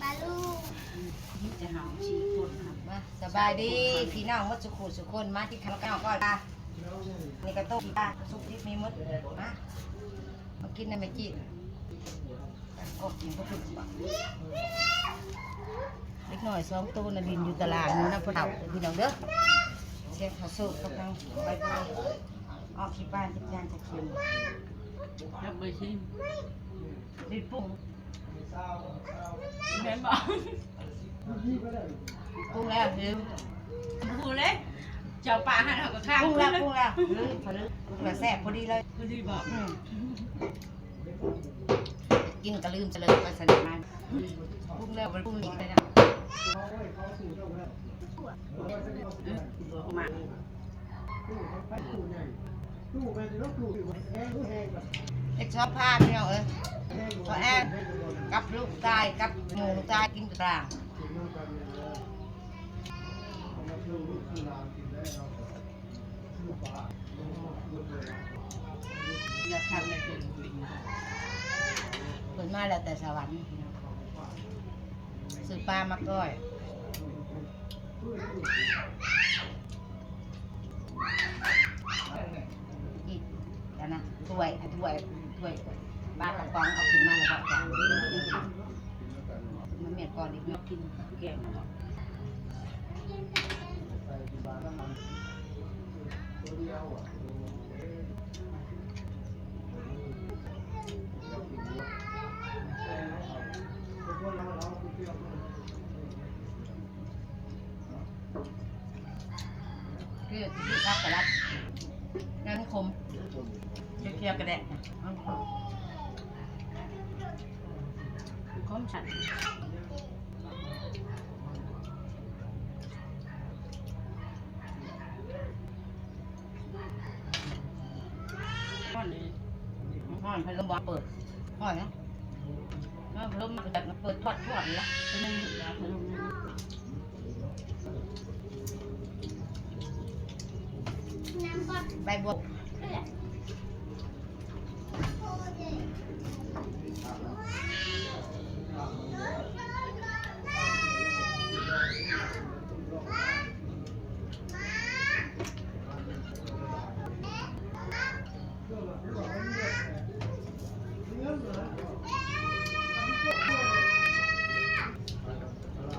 ປາລູກ ມີແຕ່ເຮົາສີ່ຄົນ ມາ ສະບາຍດີພີ່ນ້ອງໝົດສູ່ຄູ່ສູ່ຄົນ ມາກິນເຂົ້າກັບນ້ອງກ້ອຍປາ ນີ້ກະຕົ້ມປາ ສຸກດິບມີໝົດ ມາ ມາກິນນຳແມ່ຈີ້ ໂອ້ ກິນບໍ່ເປັນ ເດັກນ້ອຍສອງໂຕນະ ຫຼິ້ນຢູ່ຕະຫຼາດ ຢູ່ນຳພໍ່ເຖົ້າ ເດີພີ່ນ້ອງເດີ ສຽງເຂົາໂຊກກັບທາງໃບເບົຍ ອອກຂີ້ປ້ານຈັກຢ່າງຈັກເຂັມ ຈັກໃບຊີ ນີ້ປຸງ ແມ່ນບໍ່? ປຸງແລ້ວຄື ບໍ່ຮູ້ເລີຍ ເຈົ້າປ່າຫັ້ນເຮົາກໍຄ້າງ ປຸງແລ້ວ ປຸງແລ້ວ ຫຼື ຫຼື ປຸງແລ້ວແຊບພໍດີເລີຍ ພໍດີບໍ່? ອືມ ກິນກໍລືມສະເລີຍ ໄປສະເລີຍມາ ປຸງແລ້ວບໍ່ປຸງອີກເລີຍນະ ອືມ ມາ ເຮັດຊອບພາພີ່ນ້ອງເອີຍ ພໍ່ແອນກັບລູກຊາຍ ກັບໝູ່ລູກຊາຍກິນກາງ ຢາກທຳໃນເພິ່ນ ເພິ່ນມາແລ້ວແຕ່ສະຫວັນ ຊື້ປາມາກ້ອຍ. ອີກອັນນະ ຖ້ວຍ ຖ້ວຍ ຖ້ວຍ ປາກະປ໋ອງເອົາຂຶ້ນມາແລ້ວບໍ່ຈານ ມັນແມ່ນກ່ອນອີກເນາະ ກິນແກງເນາະ. ຄື ຄືຜັກກະລັດ ແນວນີ້ຂົມ ຂຽວໆກະແດະ ຂົມສັນ ຮ້ອນເດ ຮ້ອນ ພັດລົມບໍ່ເປີດ ຮ້ອນເນາະ ພັດລົມມັນກະເປີດທອດໆລະ ໃບບົວ.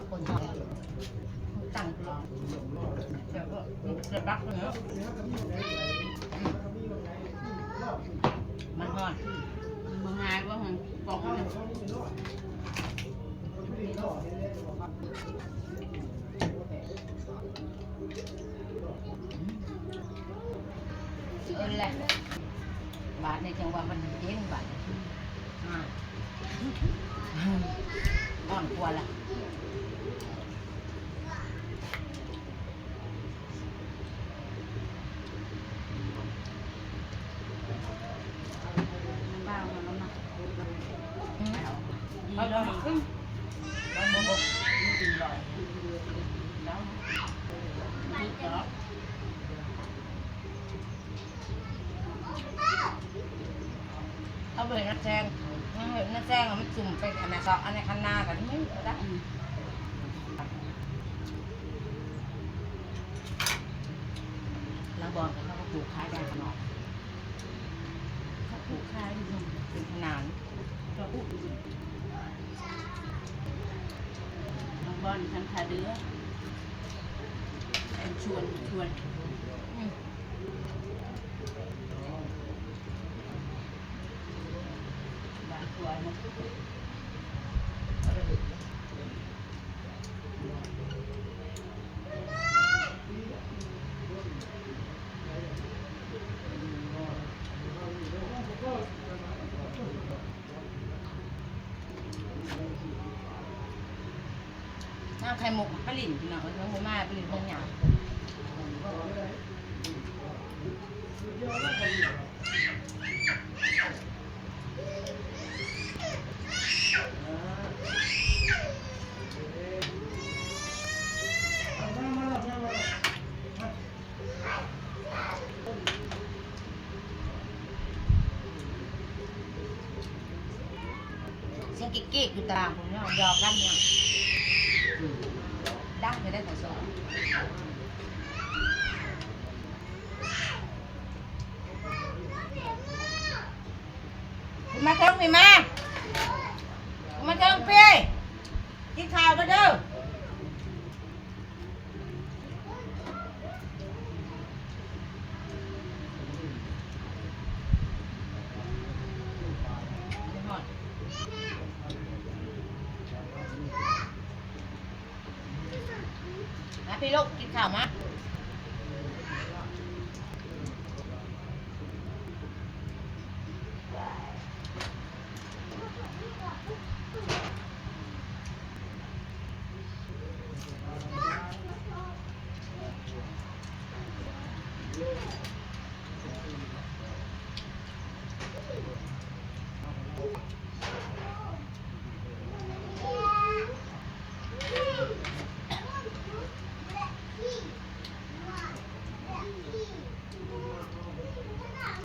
ຄົນເຮົາຕັ້ງ ແລ້ວກໍ ແລ້ວຕັກເນາະ ມັນຮ້ອນ ມັນບໍ່ງ່າຍບໍ່ ປອກມັນ ເອີ ແຫຼະ ບາດນີ້ຈັ່ງວ່າມັນເຢັນບາດ ອ່າ ຮ້ອນກວ່າລະ ບໍ່າເຮົາລະມັກ ອືມ ເຮົາລະມັກ ລະບໍ່ ບໍ່ກິນຫຼາຍ ລະ ເອົາໄປເຮັດນ້ຳແຊງ ເຮັດນ້ຳແຊງ ມັນຊຸ່ມໄປ ອັນນັ້ນ ຊອກ ອັນນັ້ນ ຄັນນາກັນ ອືມ ລາງບ່ອນເຂົາກໍປູກຂາຍໄດ້ຂະໜອດ ເຂົາປູກຂາຍຢູ່ເປັນຂະໜານ ເຂົາປູກຢູ່ ລາງບ່ອນທາງທ່າເຮືອ ເປັນສວນ ສວນ ອືມ. ນ້ຳໄຂ່ມຸກ ໄປຫຼິ້ນ ພີ່ນ້ອງເອີຍ ເພິ່ນບໍ່ມາ ໄປຫຼິ້ນເຮືອນຍາ. ສຽງກີກໆຢູ່ຕາລາງພຸ້ນເນາະ ຢອກກັນເນາະ ດັງແທ້ໃດ໋ ຂອງໂຊ. ຂຶ້ນມາເທິງພີ້ ມາ ຂຶ້ນມາເທິງພີ້ ກິນເຂົ້າມາເດີ. ມາພີ້ລູກ ກິນເຂົ້າມາ.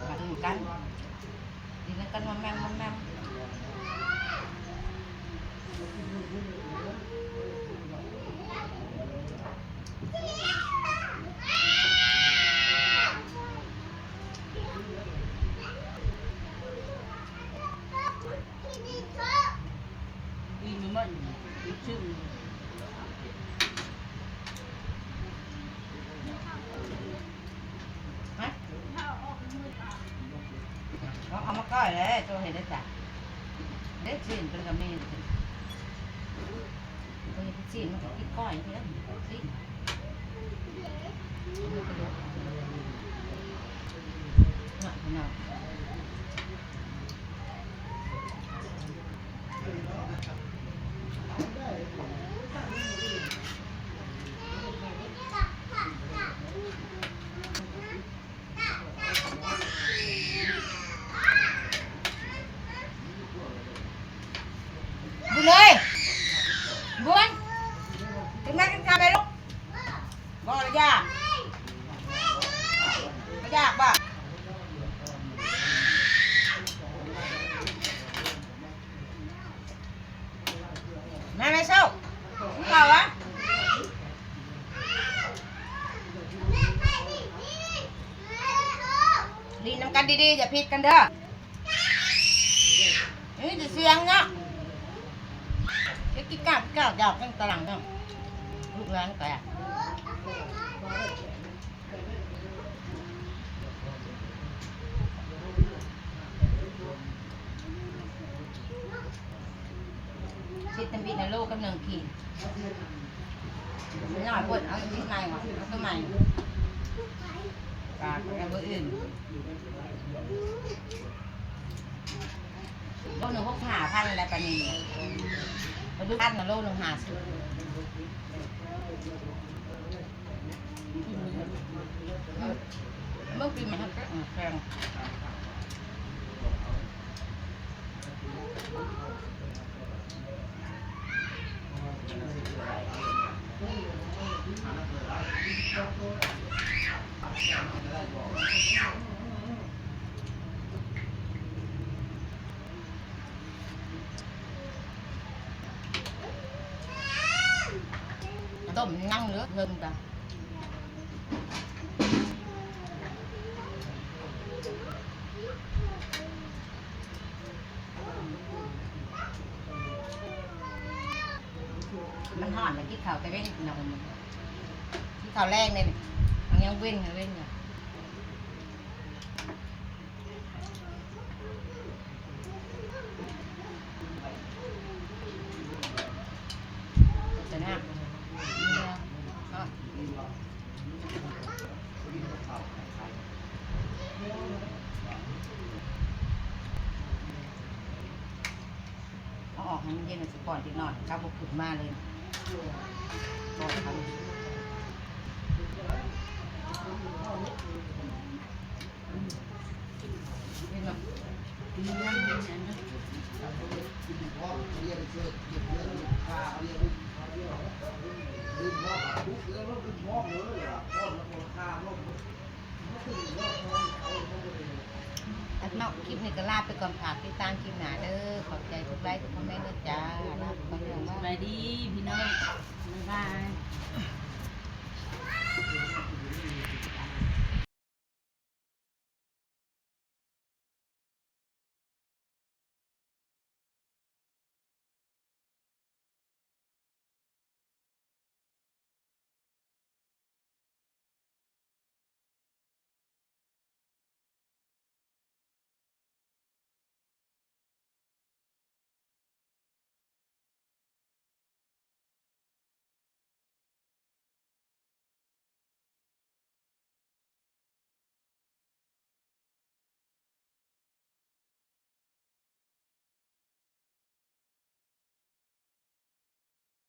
ມາເຖິງກັນ ດີນຳກັນ ມອມແມມ ມອມແມມ. ອີ່ມມັນ ອີ່ຊຶ້ງ ຮະ ເອົາມາກ້ອຍແລ້ວ ໂຕເຮັດໄດ້ຈ້ະ ເດັດຊີ້ນເພິ່ນກໍມີ. ເພິ່ນຊິມ ມັນກໍກິນກ້ອຍເພິ່ນຊິມ ເນາະ ພີ່ນ້ອງ. ບຸນເອີຍ ບຸນ ຂຶ້ນມາກິນເຂົ້າແມ່ລູກ. ບໍ່ລະຢາກ ບໍ່ຢາກບໍ່? ມາແມ່ເຊົາ ກິນເຂົ້າວະ ຫຼິ້ນນຳກັນດີໆ ຢ່າຜິດກັນເດີ. ເອີ ມີແຕ່ສຽງເນາະ ເກັບກິກກາກກິກກາກ ຢາກກັນຕາຫຼັງເນາະ ລູກຫຼານກໍ. ຊິດຕຳບິດນະໂລກັບໜຶ່ງຂີດ ນ້ອຍໂພດ ເອົາຊິດໃໝ່ ເອົາຄືໃໝ່ ປາກແລ້ວມື້ອື່ນ. ໂລໜຶ່ງຫົກສິບຫ້າພັນແລ້ວປານິນ ປາດຸກພັນນະ ໂລໜຶ່ງຫ້າສິບ. ເບິ່ງປີໃໝ່ ແພງ. ຕົ້ມຍັງເຫຼືອເພິ່ນກະ ມັນຮ້ອນລະ ກິນເຂົ້າແຕ່ເວັນ ກິນເຂົ້າແລງເດ້ ມັນຍັງເວັນ ເວັນຢູ່. ເອົາອອກໃຫ້ມັນເຢັນ ຊິປ້ອນເດັກນ້ອຍ ເຂົາບໍ່ຂຶ້ນມາເລີຍ ປ້ອນເຂົາ. ເອົາເນາະ ຄລິບນີ້ ກໍລາໄປກ່ອນ ຝາກຕິດຕາມຄລິບໜ້າເດີ. ຂອບໃຈທຸກໄລ ທຸກຄອມເມັນເດີຈ້າ. ລາໄປກ່ອນ ສະບາຍດີພີ່ນ້ອງ ບາຍບາຍ.